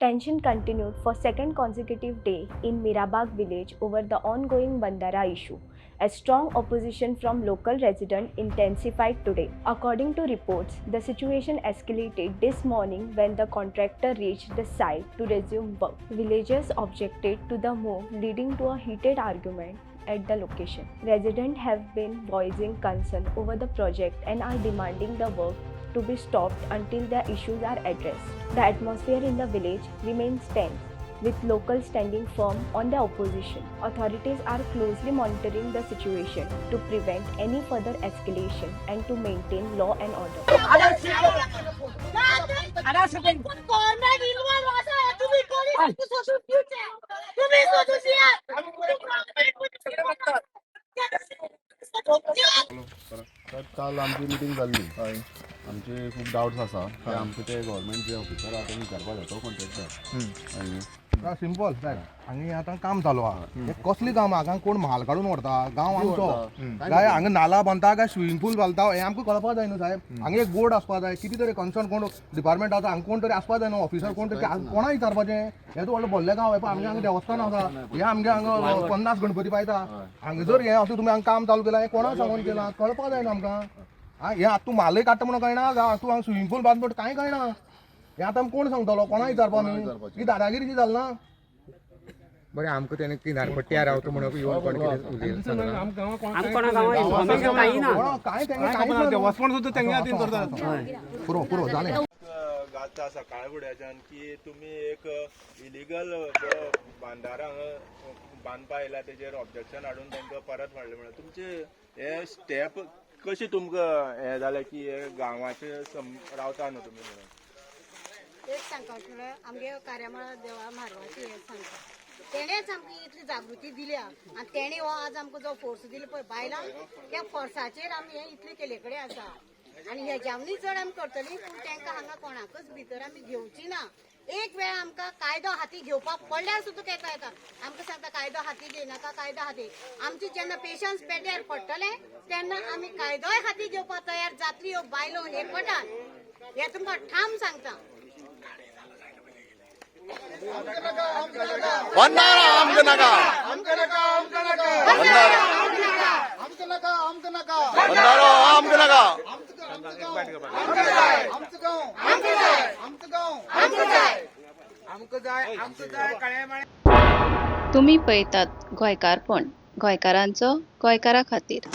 Tension continued for second consecutive day in Mirabag village over the ongoing Bandhara issue, as strong opposition from local residents intensified today. According to reports, the situation escalated this morning when the contractor reached the site to resume work. Villagers objected to the move, leading to a heated argument at the location. Residents have been voicing concern over the project and are demanding the work to be stopped until the issues are addressed. The atmosphere in the village remains tense, with locals standing firm on their opposition. Authorities are closely monitoring the situation to prevent any further escalation and to maintain law and order. Government involve आसा तुम्ही police सोडून दिवचे तुम्ही सोडून दिया. साहेब, काल आमची meeting जाल्ली. आमचे खूब डावट्स आसा ते आमचे ते गव्हर्मेंट जे ऑफिसर आहा ते विचारपाक जाय, तो कॉन्ट्रॅक्टर. ना, सिंपल साहेब, हांगा आतां काम चालू आहा. हें कसलें काम? हांगा कोण म्हाल काडून व्हरता गांव आमचो काय हांगा नाला बांदता काय स्विमींग पूल घालता, हें आमकां कळपाक जाय न्हू साहेब. हांगा एक बोर्ड आसपा जाय, कितें तरी कन्सर्न कोण डिपार्टमेंट आसा, हांगा कोण तरी आसपा जाय न्हू, ऑफिसर कोण तरी. हांगा कोणा विचारपाचें? हें तर व्हडलें भरलें गांव. हें पळय, आमगे हांगा देवस्थान आसा, हें आमगे हांगा 50 गणपती पायता. हांगा जर हें अशें तुमी हांगा काम चालू केलां, हें कोणा सांगून केलां कळपाक जाय न्हू आमकां. आं, हें आतां तूं म्हालय काडटा म्हणून कळना, तूं हांगा स्विमींग पूल बांद कांय कळना. हें आतां आमी कोण सांगतलो? कोणा विचारपा आमी? ही दादागिरी जाली ना. बरें, आमकां तेणे किनारपट्टी रावता म्हणून येवन कोण कितें उलयलें सांगलां? आमकां कोणा गांवां इन्फॉर्मेशन कांय ना. कोणा काय तेंगे कांयच ना. देवस्थान सुद्दां तेंगे हातीन करतात. पुरो पुरो जालें. गाता सकाळ फुड्याच्यान की तुमी एक इलिगल बांदारा हांगा बांदपा आयला, तेजेर ऑब्जेक्शन हाडून तांकां परत म्हणलें. म्हणल्यार तुमचे हे स्टेप कशें तुमकां हें जालें की हे गांवाचे रावता न्हू तुमी म्हणून? एक सांगता म्हळ्यार आमगे कार्यामळा देवा म्हारवाची हें सांगता, तेणेच आमकां इतली जागृती दिल्या आनी तेणें हो आज आमकां जो फोर्स दिलो पळय बायलांक, त्या फोर्साचेर आमी हें इतलें केले कडेन आसा आनी हेज्यावनी चड आमी करतली. पूण तांकां हांगा कोणाकच भितर आमी घेवची ना. एक वेळ आमकां कायदो हाती घेवपाक पडल्यार सुद्दां येता येता आमकां सांगता, कायदो हाती घेयनाका, कायदो हाती. आमची जेन्ना पेशन्स पेड्ड्यार पडटले तेन्ना आमी कायदोय हाती घेवपाक तयार जातली ह्यो बायलो एकवटान, हें तुमकां ठाम सांगता. बंधारा आमकां नाका, बंधारो आमकां नाका. तुमी पळयतात गोंयकारपण, गोंयकारांचो गोंयकारा खातीर.